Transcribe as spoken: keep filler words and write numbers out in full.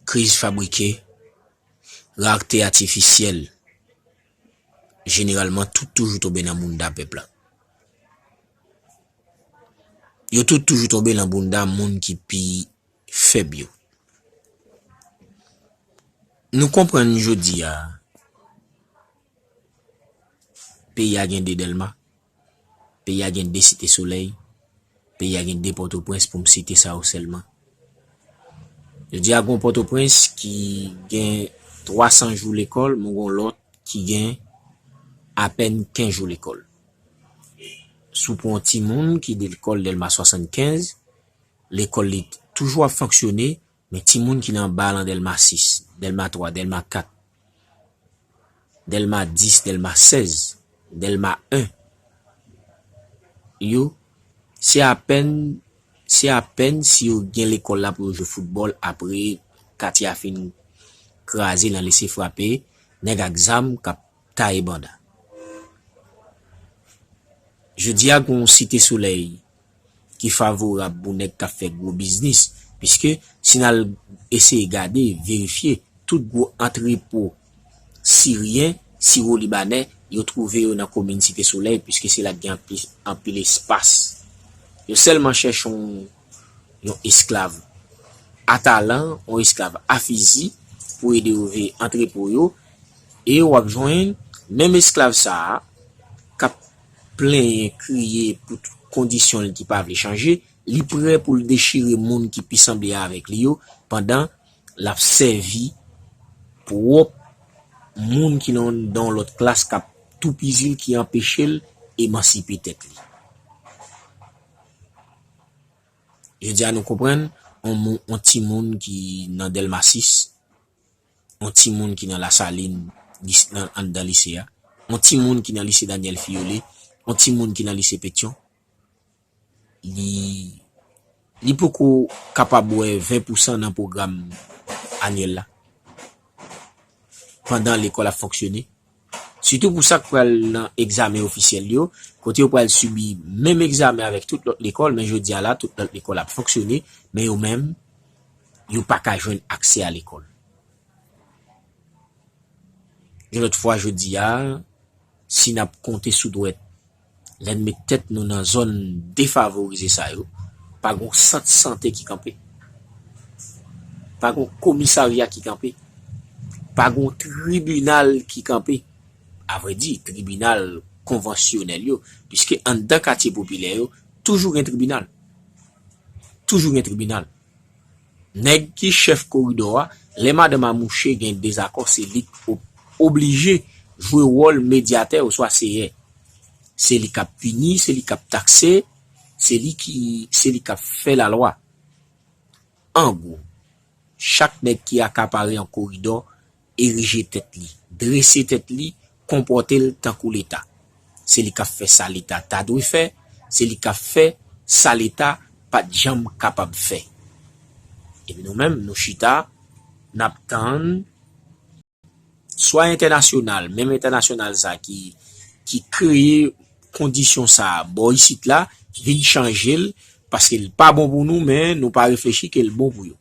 Kriz fabrike, rarte atifisyèl, jeneralman, tout toujou tonbe nan bounda pèp la. Yo tout toujou tonbe nan bounda moun ki pi fèb yo. Nou konprann jodi a, peyi a gen de Dèlma, peyi a gen de Site Solèy, peyi a gen de Pòtoprens, pou m site sa yo sèlman. Jodi a, gon Pòtoprens ki gen twa san jou lekòl, men gon lòt ki gen apèn kenz jou lekòl. Si w pran yon timoun ki lekòl Dèlma swasannkenz, lekòl li toujou ap fonksyone, men timoun ki nan ba lan Dèlma sis, Dèlma twa, Dèlma kat, Dèlma dis, Dèlma sèz, Dèlma en, yo, se apèn, se apèn si yo gen lekòl la pou yo jwe foutbòl apre katye a fin kraze nan lese frape nèg ak zam k ap taye banda. Jodi a, gon Site Solèy ki favorab pou nèg k ap fè gwo biznis, piske si n al eseye gade, verifye, tout gwo antrepo siryen, siwo-libanè, yo twouve yo nan komin Site Solèy, piske se la k gen anpi-, anpil espas. Yo sèlman chèche yon, yon esklav a talan, yon esklav a fizi pou ede yo veye antrepo yo, e w ap jwenn menm esklav sa a k ap plenyen, kriye pou tout kondisyon l ki pa vle chanje, li prè pou l dechire moun ki pi sanble avèk li yo, pandan l ap sèvi pwòp moun ki nan, nan yon lòt klas k ap toupizi l, ki anpeche l emansipe tèt li. Jodi a, nou konprann, on moun, on timoun ki nan Dèlma sis, on timoun ki nan Lasalin, lis-, nan, anndan lise a, on timoun ki nan lise Daniel Filleulé, on timoun ki nan lise Pétion, li, li poko kapab wè ven pousan nan pwogram anyèl la, pandan lekòl ap fonksyone. Sitou pou sa k pral nan egzamen ofisyèl yo, kote yo pral sibi menm egzamen avèk tout lòt lekòl, men jodi a la, tout lòt lekòl ap fonksyone, men yo menm, yo pa ka jwenn aksè a lekòl. Yon lòt fwa, jodi a, si n ap konte sou dwèt, lè n met tèt nou nan zòn defavorize sa yo, pa gon sant sante ki kanpe. Pa gon komisarya ki kanpe. Pa gon tribinal ki kanpe. Avrèdi, tribinal konvansyonèl yo, piske anndan katye popilè yo, toujou gen tribinal. Toujou gen tribinal. Nèg ki chèf koridò a, lè madanm a mouche gen dezakò, se li k ob-, oblije jwe wòl medyatè oswa seyè. Se li k ap pini, se li k ap takse, se li ki, se li k ap fè lalwa. An gwo, chak nèg ki akapare yon koridò erije tèt li, drese tèt li, konpòte l tankou Leta. Se li k ap fè sa Leta ta dwe fè, se li k ap fè sa Leta pa t janm kapab fè. Epi nou menm, nou chita, n ap tann swa entènasyonal, menm entènasyonal sa ki, ki kreye kondisyon sa a bò isit la, vin chanje l, paske l pa bon pou nou, men nou pa reflechi ke l bon pou yo.